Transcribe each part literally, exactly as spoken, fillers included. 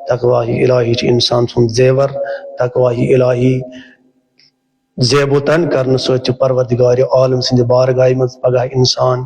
تقواہی الہی چھِ انسان سُنٛد زیور۔ تقواہی الہی زیب و تن کرنہٕ سۭتۍ چھُ پروردگار عالم سٕنٛدِ بارگاہہِ منٛز پگاہ انسان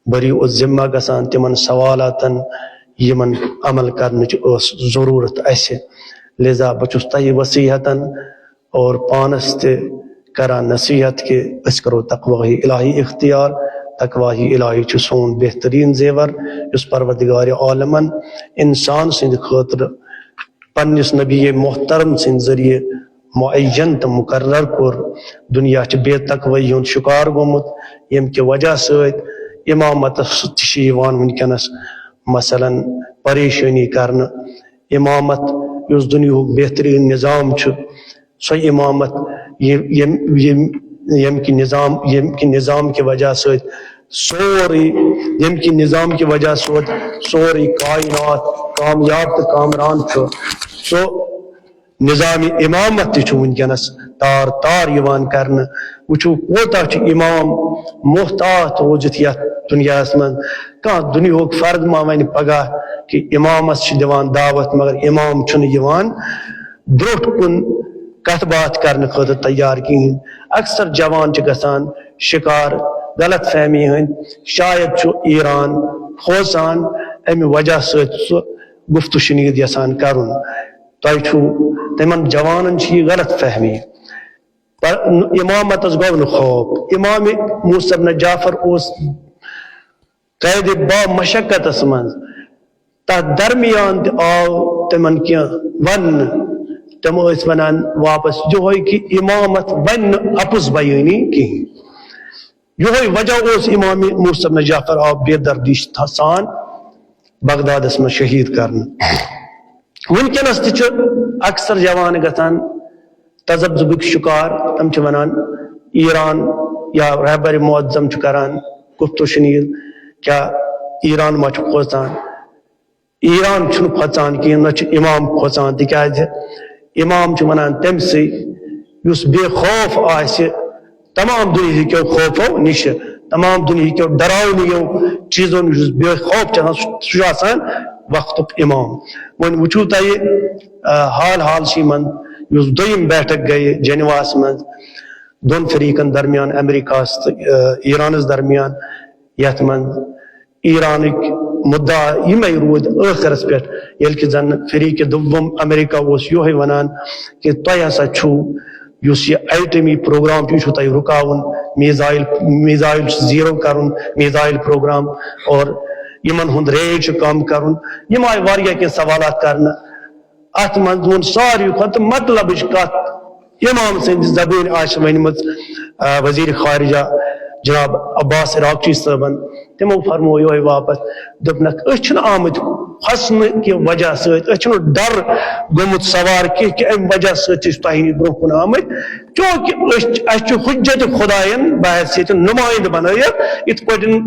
بری الذمہ گژھان تِمن سوالاتن، یِمن عمل کرنٕچ ٲس ضروٗرت اَسہِ۔ لہذا بہٕ چھُس تۄہہِ وصیحتن اور پانس تہِ کران نصیحت کہِ أسۍ کرو تقواہی الہی اختیار۔ تقواہی الہی چھُ سون بہترین زیور، یُس پروردگار عالمن انسان سٕنٛدِ خٲطرٕ پننِس نبی محترم سٕنٛدِ ذٔریعہٕ معین تہٕ مقرر کوٚر۔ دُنیا چھُ بے تقوی ہُنٛد شکار گوٚمُت، ییٚمہِ کہِ وجہ سۭتۍ امامتس سۭتۍ چھِ یِوان وٕنکیٚنس مثلاً پریشٲنی کرنہٕ۔ امامت یُس دُنیاہُک بہترین نظام چھُ، سۄ امامت یہِ-، ییٚمہِ، ییٚمہِ، ییٚمہِ کہِ نظام، ییٚمہِ کہِ نظام کہِ وجہ سۭتۍ سورُے، ییٚمہِ کہِ نظام کہِ وجہ سۭتۍ سورُے کائنات کامیاب تہٕ کامران چھُ، سُہ نظام امامت تہِ چھُ وٕنکیٚنس تار تار یِوان کرنہٕ۔ وٕچھِو کوتاہ چھُ امام محتاط روٗزِتھ یتھ دُنیاہس منٛز۔ کانٛہہ دُنیاہُک فرد ما ونہِ پگاہ کہِ امامس چھِ دِوان دعوت، مگر امام چھُنہٕ یِوان برٛونٛٹھ کُن کتھ باتھ کرنہٕ خٲطرٕ تیار کِہیٖنۍ۔ اکثر جوان چھِ گژھان شکار غلط فہمی ہٕنٛدۍ، شاید چھُ ایران کھوژان امہِ وجہ سۭتۍ سُہ گفت و شنید یژھان کرُن۔ تۄہہِ چھُو، تِمن جوانن چھِ یہِ غلط فہمی۔ پر-، امامتس گوٚو نہٕ خوف۔ امام موسیٰ ابن جعفر اوس قید با مشقتس منٛز۔ تتھ درمیان تہِ آو تِمن کینٛہہ وننہٕ۔ تِم ٲسۍ ونان واپس یِہوٚے کہِ امامت ونہِ نہٕ اپُز بیٲنی کِہیٖنۍ۔ یِہوٚے وجہ اوس امام موسیٰ ابن جعفر آو بے دردی تھا-، سان بغدادس منٛز شہید کرنہٕ۔ وٕنکیٚنس تہِ چھُ اکثر جوان گژھان تذبذبٕکۍ شکار۔ تِم چھِ ونان ایران یا رہبر معظم چھُ کران گفت و شنید، کیا ایران ما چھُ کھوژان؟ ایران چھُنہٕ کھوژان کِہیٖنۍ، نہ چھُ امام کھوژان، تِکیازِ امام چھُ ونان تٔمۍ سٕے یُس بے خوف آسہِ تمام دُنیہٕکیو خوفو نِشہِ، تمام دُنیہٕکیو ڈراونٕیو چیٖزو نِش یُس بے خوف چھُ آسان، سُہ، سُہ چھُ آسان وقتُک امام۔ وۄنۍ وٕچھِو تُہۍ، آ، حال حال چھِ یِمن یُس دوٚیِم بیٹھک گٔیہِ جنیواہس منٛز دۄن فریقن درمیان، امریکاہس تہٕ، آ، ایرانس درمیان، یتھ منٛز ایرانٕکۍ مدعا یِمے روٗدۍ ٲخرس پٮ۪ٹھ، ییٚلہِ کہِ زن فریق دوم امریکہ اوس یِہوٚے ونان کہِ تۄہہِ ہسا چھُو یُس یہِ ایٹمی پروگرام چھُ، یہِ چھُو تۄہہِ رُکاوُن، میزائل، میزائل چھُ زیٖرو کرُن، میزائل پروگرام، اور یِمن ہُنٛد رینج چھُ کم کرُن۔ یِم آیہِ واریاہ کینٛہہ سوالات کرنہٕ۔ اتھ منٛز ووٚن ساروی کھۄتہٕ مطلبٕچ کتھ، امام سٕنٛدِ زبٲنۍ آسہِ ؤنمٕژ، آ، وزیر خارجہ جناب عباس عراقچی صٲبن۔ تِمو فرموو یِہوٚے واپس، دوٚپنکھ، أسۍ چھِنہٕ آمٕتۍ کھۄژنہٕ کہِ وجہ سۭتۍ، أسۍ چھِنہٕ ڈر گوٚمُت سوار کینٛہہ کہِ امہِ وجہ سۭتۍ چھِ أسۍ تۄہہِ نِش برٛونٛہہ کُن آمٕتۍ، چونکہ أسۍ چھِ، اَسہِ چھُ حجت خدایَن بحیثیت نُمایندٕ بنٲیِتھ، یِتھ پٲٹھۍ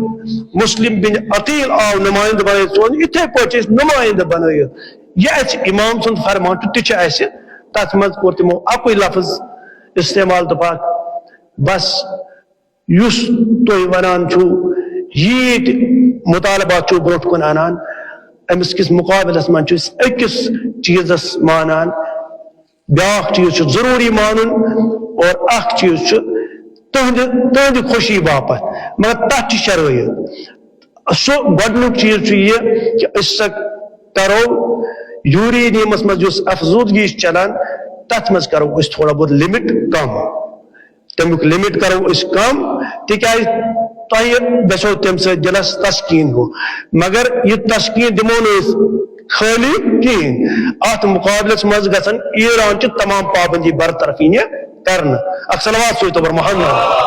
مسلم بن عقیل آو نُمایندٕ بنٲیِتھ سوزنہٕ، یِتھے پٲٹھۍ چھِ أسۍ نُمایندٕ بنٲیِتھ۔ یہِ اَسہِ امام سُنٛد فرمان چھُ، تہِ چھُ اَسہِ۔ تَتھ منٛز کوٚر تِمو اَکُے لفظ استعمال، دوٚپکھ، بس یُس تُہۍ وَنان چھِو، ییٖتۍ مُطالبات چھِو برٛونٛٹھ کُن اَنان، أمِس کِس مُقابلَس منٛز چھِ أسۍ أکِس چیٖزَس مانان، بیٛاکھ چیٖز چھُ ضروٗری مانُن، اور اَکھ چیٖز چھُ تُہنٛدِ، تُہنٛدِ خوشی باپتھ، مگر تَتھ چھِ شرٲیِط۔ سُہ گۄڈٕنیُک چیٖز چھُ یہِ کہِ أسۍ سا کرو یوٗرینیمَس منٛز یُس افزودگی چھِ چلان، تَتھ منٛز کرو أسۍ تھوڑا بہت لِمِٹ کم۔ تَمیُک لِمِٹ کرو أسۍ کم، تِکیازِ تۄہہِ گژھیو تَمہِ سۭتۍ دِلَس تسکیٖن ہیوٗ۔ مگر یہِ تسکیٖن دِمو نہٕ أسۍ خٲلی کِہیٖنۍ۔ اَتھ مُقابلَس منٛز گژھن ایران چہِ تمام پابندی برطرف یِنہِ کرنہٕ۔ اکھ صلوات سوٗزتو بر محمد۔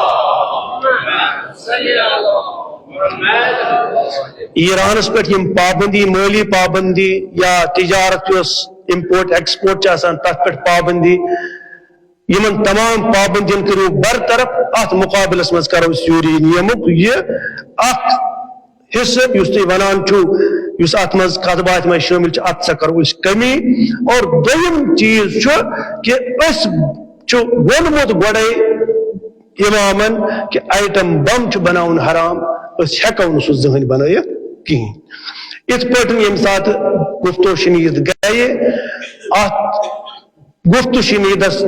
ایرانس پٮ۪ٹھ یِم پابندی، مٲلی پابندی یا تجارت یۄس امپورٹ ایکسپورٹ چھِ آسان، تتھ پٮ۪ٹھ پابندی، یِمن تمام پابندین کٔرِو برطرف۔ اتھ مُقابلس منٛز کرو أسۍ یوٗرینیمُک یہِ اکھ حصہٕ یُس تُہۍ ونان چھِو، یُس اتھ منٛز کتھ باتھ منٛز شٲمِل چھِ، اتھ سا کرو أسۍ کمی۔ اور دوٚیِم چیٖز چھُ کہِ أسۍ چھُ ووٚنمُت گۄڈے امامن کہِ ایٹم بم چھُ بناوُن حرام، أسۍ ہٮ۪کو نہٕ سُہ زٕہٕنۍ بنٲیِتھ کِہیٖنۍ۔ یِتھ پٲٹھۍ ییٚمہِ ساتہٕ گفتو شنید گٔیہِ، اَتھ گفتو شنیدس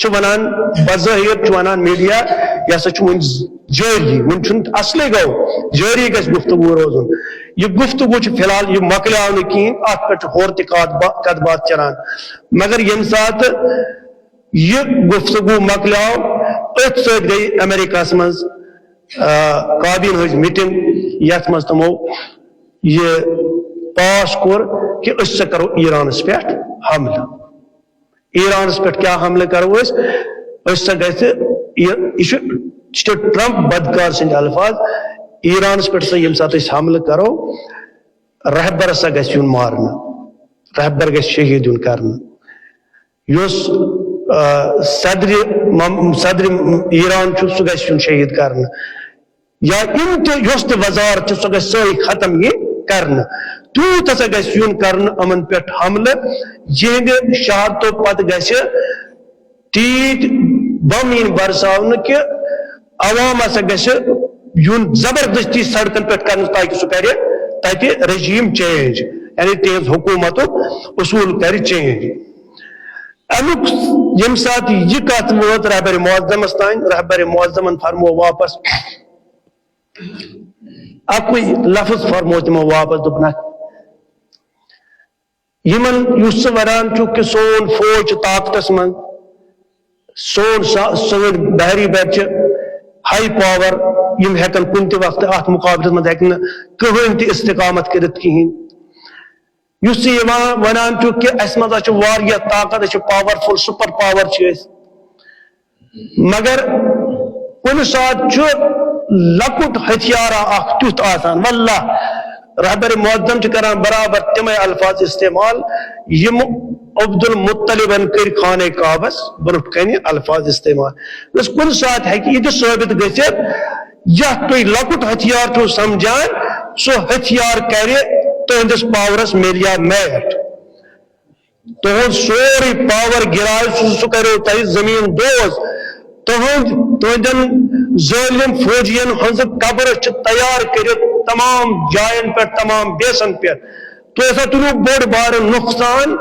چھِ ونان، بظٲہِر چھُ ونان میڈیا، یہِ ہسا چھُ وُنہِ جٲری، وُنہِ چھُنہٕ اصلٕے گوٚو، جٲری گژھِ گفتگو روزُن۔ یہِ گفتگو چھُ فی الحال، یہِ مۄکلیو نہٕ کِہیٖنۍ، اَتھ پٮ۪ٹھ چھُ ہورٕ تہِ کتھ با-، کتھ باتھ چلان۔ مگر ییٚمہِ ساتہٕ یہِ گفتگو مۄکلیو، أتھۍ سۭتۍ گٔے امریکہس منٛز، آ، کابینہ ہٕنٛز میٹنگ، یتھ منٛز تِمو یہِ پاس کوٚر کہِ أسۍ سا کرو ایرانس پٮ۪ٹھ حملہٕ۔ ایرانس پٮ۪ٹھ کیٛاہ حملہٕ کرو أسۍ؟ أسۍ سا گژھِ، یہِ، یہِ چھُ، یہِ چھُ ٹرمپ بدکار سٕنٛدۍ الفاظ۔ ایرانس پٮ۪ٹھ سا ییٚمہِ ساتہٕ أسۍ حملہٕ کرو، رہبر سا گژھِ یُن مارنہٕ، رہبر گژھِ شہید یُن کرنہٕ۔ یُس، آ، صدرِ مم-، صدرِ ایران چھُ، سُہ گژھِ یُن شہید کرنہٕ۔ یا یِم تہِ، یۄس تہِ وزارت چھِ، سۄ گژھِ سٲرٕے ختم یِنۍ کرنہٕ۔ تیوٗت ہسا گژھِ یُن کرنہٕ یِمن پٮ۪ٹھ حملہٕ، یِہنٛدِ شہادتو پتہٕ گژھِ تیٖتۍ بم یِنۍ برساونہٕ کہِ عوام ہسا گژھِ یُن زبردستی سڑکن پٮ۪ٹھ کرنہٕ، تاکہِ سُہ کرِ تتہِ regime change، یعنی تِہنٛز حکوٗمتُک اصوٗل کرِ change۔ امیُک ییٚمہِ ساتہٕ یہِ کتھ وٲژ رہبر معظمس تام، رہبر معظمن فرموو واپس اکُے لفظ، فرموو تِمو واپس، دوٚپنکھ، یِمن یُس ژٕ ونان چھُکھ کہِ سون فوج چھُ طاقتس منٛز، سون سا-، سٲنۍ بحری بر چھِ high power، یِم ہٮ۪کن کُنہِ تہِ وقتہٕ اتھ مقابلس منٛز ہٮ۪کہِ نہٕ کٕہٕنۍ تہِ استقامت کٔرِتھ کِہیٖنۍ۔ یُس ژٕ یہِ وا-، ونان چھُکھ کہِ اسہِ منٛز ہا چھُ واریاہ طاقت، أسۍ چھِ powerful، super power چھِ أسۍ، مگر کُنہِ ساتہٕ چھُ لۄکُٹ ہتھیارا اکھ تیُتھ آسان، واللہ رہبر معظم چھِ کران برابر تِمے الفاظ استعمال، یِم عبدالمطلبن کٔرۍ خانہ کعبس برونٛٹھ کنہِ الفاظ استعمال۔ بس کُنہِ ساتہٕ ہیٚکہِ یہِ تہِ ثٲبت گٔژھِتھ، یتھ تُہۍ لۄکُٹ ہتھیار چھِو سمجھان، سُہ ہتھیار کرِ تُہنٛدِس پاورس میلیا میٹ۔ تُہُنٛد سورُے پاور گِراے سُہ، سُہ کریو تۄہہِ زٔمیٖن دوز۔ تُہُنٛد، تُہنٛدٮ۪ن ظٲلِم فوجین ہٕنٛزٕ قبرٕ چھِ تیار کٔرِتھ تمام جاین پٮ۪ٹھ، تمام بیسن پٮ۪ٹھ۔ تُہۍ ہسا تُلِو بوٚڑ بارٕ نۄقصان،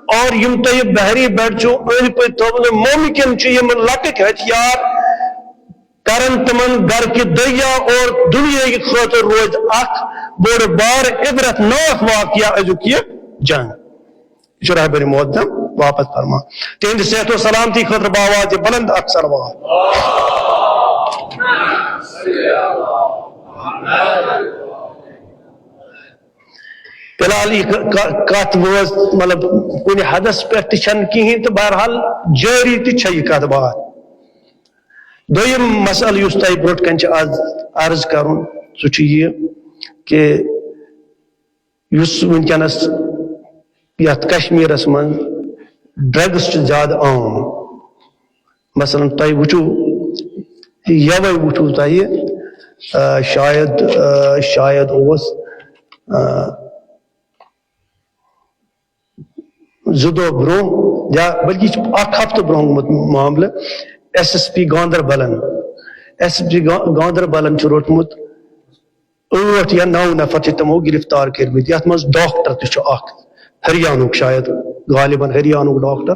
اور یِم تۄہہِ بحری بڈ چھِو أنٛدۍ پٔکۍ تھٲومٕتۍ، مُمکِن چھُ یِم لۄکٕٹۍ ہتھیار کرن تِمن گرٕ کہِ دٔریا اور دُنیاہٕکہِ خٲطرٕ روزِ اکھ بوٚڑ بار عبرت ناک واقعہ أزیُک یہِ جنگ۔ یہِ چھُ رہبر معظم واپس فرمان۔ تِہنٛدِ صحت و سلامتی خٲطرٕ باواز یہِ بلند اکھ صلوات۔ فی الحال یہِ ک-، ک-، کتھ وٲژ، مطلب، کُنہِ حدس پٮ۪ٹھ تہِ چھنہٕ کِہیٖنۍ تہٕ بہرحال جٲری تہِ چھےٚ یہِ کتھ باتھ۔ دوٚیِم مسئلہٕ یُس تۄہہِ برونٛٹھ کنہِ چھُ آز عرض کرُن، سُہ چھُ یہِ کہِ یُس وٕنکیٚنس یتھ کشمیرس منٛز drugs چھِ زیادٕ عام، مثلاً تۄہہِ وٕچھِو، یوے وٕچھِو تۄہہِ، آ، شاید، آ، شاید اوس، آ، زٕ دۄہ برونٛہہ یا بلکہِ یہِ چھُ اکھ ہفتہٕ برونٛہہ گوٚمُت معاملہٕ، ایس ایس پی گاندربلن، ایس ایس پی گا-، گاندربلن چھُ روٚٹمُت ٲٹھ یا نو نفر چھِ تِمو گرفتار کٔرمٕتۍ، یتھ منٛز ڈاکٹر تہِ چھُ اکھ، ہریانُک شاید، غالباً ہریانُک ڈاکٹر۔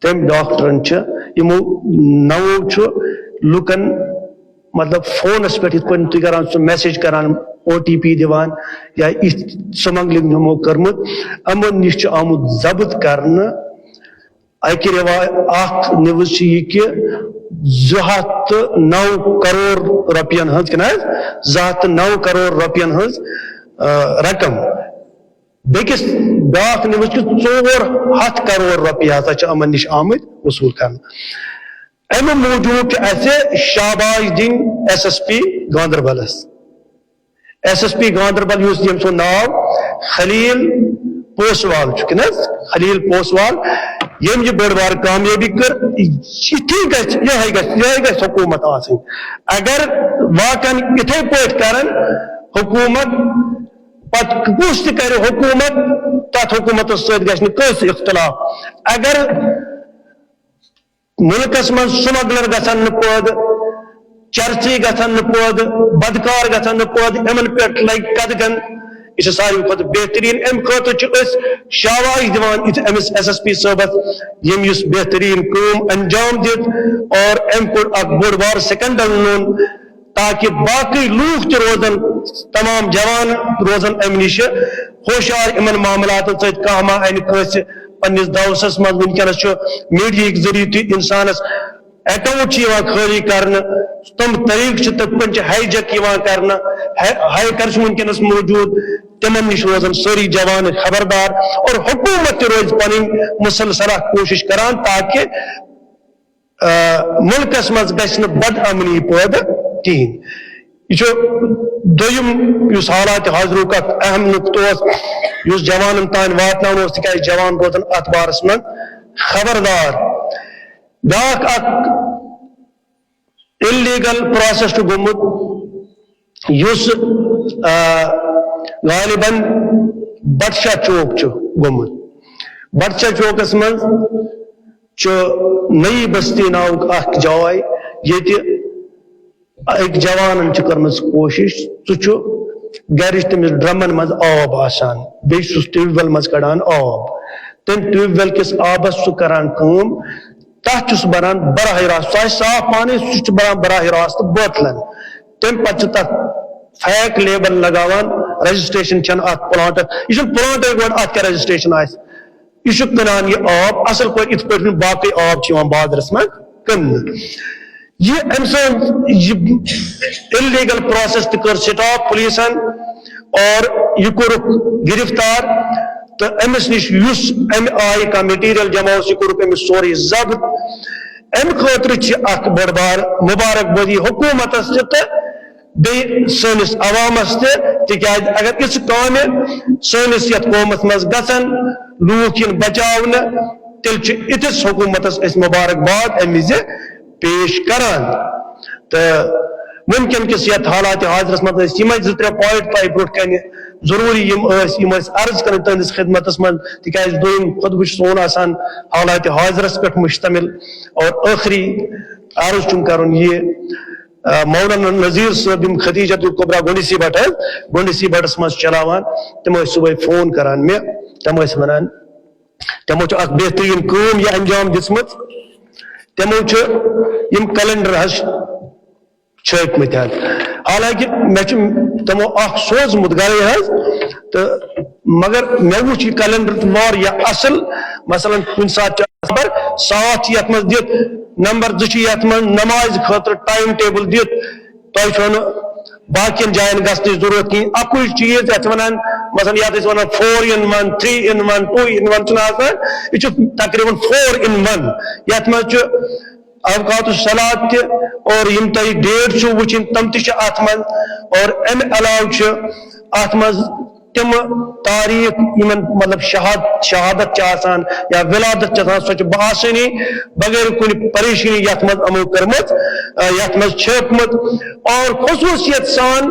تٔمۍ ڈاکٹرن چھِ، یِمو نوو چھُ لُکن، مطلب، فونس پٮ۪ٹھ یِتھ پٲٹھۍ تُہۍ کران چھِو، message کران، او ٹی پی دِوان یا یِتھ smuggling یِمو کٔرمٕژ، یِمن نِش چھُ آمُت ضبط کرنہٕ۔ اکہِ روا-، اکھ news چھِ یہِ کہِ زٕ ہتھ تہٕ نو کرور رۄپین ہٕنٛز، کِنہٕ حظ؟ زٕ ہتھ تہٕ نو کرور رۄپین ہٕنٛز، آ، رقم۔ بیٚکِس بیٛاکھ news چھِ ژور ہتھ کرور رۄپیہِ ہسا چھِ یِمن نِش آمٕتۍ وصوٗل کرنہٕ۔ اَمہِ موٗجوٗب چھِ اَسہِ شاباش دِنۍ ایس ایس پی گاندربلس۔ ایس ایس پی گاندربل یُس، ییٚمۍ سُنٛد ناو خلیل پوسوال چھُ، کِنہٕ حظ؟ خلیل پوسوال، ییٚمۍ یہِ بٔڑ بار کامیٲبی کٔر، یِتھُے گژھِ، یِہوٚے گژھِ، یِہوٚے گژھِ حکوٗمت آسٕنۍ۔ اگر واقعاً یِتھَے پٲٹھۍ کرن حکوٗمت، پتہٕ کُس تہِ کرِ حکوٗمت، تتھ حکوٗمتس سۭتۍ گژھِ نہٕ کٲنٛسہِ اختلاف۔ اگر مُلکس منٛز smuggler گژھن نہٕ پٲدٕ، چرسی گژھن نہٕ پٲدٕ، بدکار گژھن نہٕ پٲدٕ، یِمن پٮ۪ٹھ لگہِ قدغن، یہِ چھِ ساروی کھۄتہٕ بہتریٖن۔ اَمہِ خٲطرٕ چھِ أسۍ شاباش دِوان یِتھ أمِس ایس ایس پی صٲبَس، ییٚمۍ یُس بہتریٖن کٲم انجام دِژ اور أمۍ کوٚڑ اکھ بوٚڑ بار سکینڈل نوٚن، تاکہِ باقٕے لوٗکھ تہِ روزن، تمام جوان روزن اَمہِ نِش ہوشیار یِمن معاملاتن سۭتۍ۔ کانٛہہ ما اَنہِ کٲنٛسہِ پننِس دۄسَس منٛز۔ وٕنکیٚنَس چھُ میٖڈیاہٕکۍ ذٔریعہٕ تہِ اِنسانَس اکاؤنٹ چھِ یِوان خٲلی کرنہٕ، تِم طریٖقہٕ چھِ تِتھ پٲٹھۍ چھِ ہائی جیک یِوان کرنہٕ، ہے-، ہیکر چھِ وٕنکیٚنَس موٗجوٗد، تِمن نِش روزن سٲری جوان خبردار اور حکوٗمت تہِ روزِ پنٕنۍ مسلسلہ کوٗشِش کران تاکہِ، آ، مُلکس منٛز گژھِ نہٕ بد امنی پٲدٕ کِہیٖنۍ۔ یہِ چھُ دوٚیِم یُس حالات حاضرُک اکھ اہم نقطہٕ اوس، یُس جوانن تام واتناوُن اوس، تِکیازِ جوان روزن اتھ بارس منٛز خبردار۔ بیاکھ اکھ الیگل پروسیس چھُ گوٚمُت، یُس، آ، غالباً بٹشاہ چوک چھُ گوٚمُت۔ بٹشاہ چوکس منٛز چھُ نئی بستی ناوُک اکھ جاے، ییٚتہِ أکۍ جوانن چھِ کٔرمٕژ کوٗشِش، سُہ چھُ گرِچ تٔمِس ڈرمن منٛز آب آسان، بیٚیہِ چھُس ٹیوب ویل منٛز کڑان آب۔ تٔمۍ ٹیوب ویل کِس آبس چھُ کران کٲم، تتھ چھُ سُہ بران براہ راست، سُہ آسہِ صاف پانے، سُہ چھُ بران براہ راست بٲتلن۔ تمہِ پتہٕ چھُ تتھ فیک لیبل لگاوان، رجسٹریشن چھنہٕ اتھ پلانٹس، یہِ چھُنہٕ پلانٹے گۄڈٕ اتھ کیٛاہ رجسٹریشن آسہِ۔ یہِ چھُ کٕنان یہِ آب اصل پٲٹھۍ، یِتھ پٲٹھۍ نہٕ باقٕے آب چھِ یِوان بازرس منٛز کٕننہٕ۔ یہِ أمۍ سٕنٛز یہِ الیگل پروسیس تہِ کٔر سٹاپ پولیسن اور یہِ کوٚرُکھ گرفتار۔ تہٕ أمِس نِش یُس اَمہِ آیہِ کانٛہہ مٹیریل جمع اوس، یہِ کوٚرُکھ أمِس سورُے ضبط۔ اَمہِ خٲطرٕ چھِ اکھ بٔڑ بار مبارک بٲدی حکوٗمتس تہِ تہٕ بیٚیہِ سٲنِس عوامس تہِ، تِکیازِ اگر یِژھ کامہِ سٲنِس یتھ قومس منٛز گژھن، لوٗکھ یِن بچاونہٕ، تیٚلہِ چھِ یِتھِس حکوٗمتس أسۍ مبارک باد امہِ وِزِ پیش کران۔ تہٕ وٕنکیٚن کِس یتھ حالات حاضرس منٛز ٲسۍ یِمے زٕ ترٛےٚ پوینٹ تۄہہِ برونٛٹھ کنہِ ضروٗری، یِم ٲسۍ، یِم ٲسۍ عرض کرٕنۍ تُہنٛدِس خدمتس منٛز، تِکیازِ دوٚیِم خطبہٕ چھُ سون آسان حالات حاضرس پٮ۪ٹھ مشتمل۔ اور ٲخری عرض چھُم کرُن یہِ، آ، مولانا نذیر صٲب، یِم خدیجہ الکبریٰ گنڈسی بٹ حظ، گنڈسی بٹس منٛز چلاوان، تِم ٲسۍ صبحٲے فون کران مےٚ، تِم ٲسۍ ونان، تِمو چھِ اکھ بہتریٖن کٲم یہِ انجام دِژمٕژ۔ تِمو چھِ یِم کیلنڈر حظ چھٲپۍ مٕتۍ حظ۔ حالانکہِ مےٚ چھُ تِمو اکھ سوزمُت گرے حظ، تہٕ مگر مےٚ وُچھ یہِ کیلنڈر تہِ واریاہ اصل۔ مثلاً کُنہِ ساتہٕ چھُ نمبر ساتھ چھُ یتھ منٛز دِتھ، نمبر زٕ چھُ یتھ منٛز نمازِ خٲطرٕ ٹایم ٹیبل دِتھ۔ تۄہہِ چھو نہٕ باقین جاین گژھنٕچ ضروٗرت کِہیٖنۍ۔ اکُے چیٖز یتھ ونان، مثلاً یتھ أسۍ ونان four in one، three in one، two in one چھُنہٕ آسان، یہِ چھُ تقریباً four in one۔ یتھ منٛز چھُ اوقات الصلاۃ تہِ اور یِم تۄہہِ ڈیٹ چھِو وٕچھِنۍ، تِم تہِ چھِ اتھ منٛز۔ اور امہِ علاوٕ چھِ اتھ منٛز تِم تاریخ یِمن، مطلب، شہاد-، شہادت چھِ آسان یا ولادت چھِ آسان، سۄ چھِ بآسٲنی بغیر کُنہِ پریشٲنی یتھ منٛز یِمو کٔرمٕژ، آ، یتھ منٛز چھٲپمٕژ۔ اور خصوٗصیت سان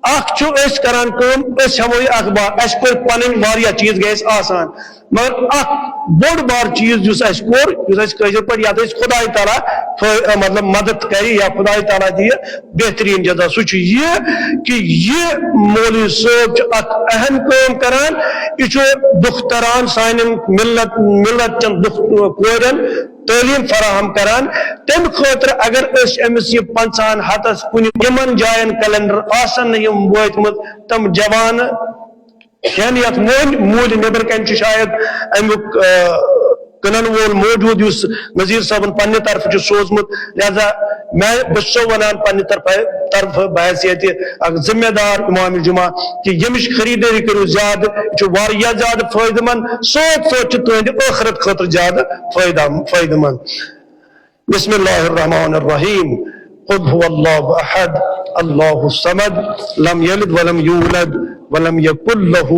اکھ چھُ أسۍ کران کٲم، أسۍ ہٮ۪مو یہِ اخبار، اسہِ پٔرۍ پنٕنۍ واریاہ چیٖز گٔے اسہِ آسان، مگر اکھ بوٚڑ بار چیٖز یُس اسہِ کوٚر، یُس اسہِ کٲشِر پٲٹھۍ یتھ أسۍ خداے تعالیٰ فٲ-، مطلب، مدد کرِ یا خداے تعالیٰ دِیہِ بہتریٖن جزا، سُہ چھُ یہِ کہِ یہِ مولوی صٲب چھُ اکھ اہم کٲم کران۔ یہِ چھُ دُکھ تران سانٮ۪ن ملت، ملت چٮ۪ن دُکھ کورٮ۪ن تعلیٖم فراہم کران۔ تَمہِ خٲطرٕ اگر أسۍ أمِس یہِ پنٛژاہن ہتس کُنہِ یِمن جاین کیلنڈر آسن نہٕ یِم وٲتمٕتۍ، تِم جوانہٕ کھٮ۪ن یتھ مۄہنۍ موٗلہِ نیٚبرٕ کنہِ چھُ شاید امیُک، آ، کٕنن وول موجود یُس نذیر صٲبن پننہِ طرفہٕ چھُ سوٗزمُت۔ لہذا میں، بہٕ چھُس سو ونان پننہِ طرفہٕ، طرفہٕ بحیثیت اکھ ذمہ دار امام جمعہ کہِ ییٚمِچ خریدٲری کٔرِو زیادٕ، یہِ چھُ واریاہ زیادٕ فٲیدٕ مند، سۭتۍ سۭتۍ چھُ تُہنٛدِ ٲخرت خٲطرٕ زیادٕ فٲیدٕ، فٲیدٕ مند۔ بسم الله الرحمن الرحيم. قل هو الله أحد، الله الصمد، لم يلد ولم يولد، ولم يكن له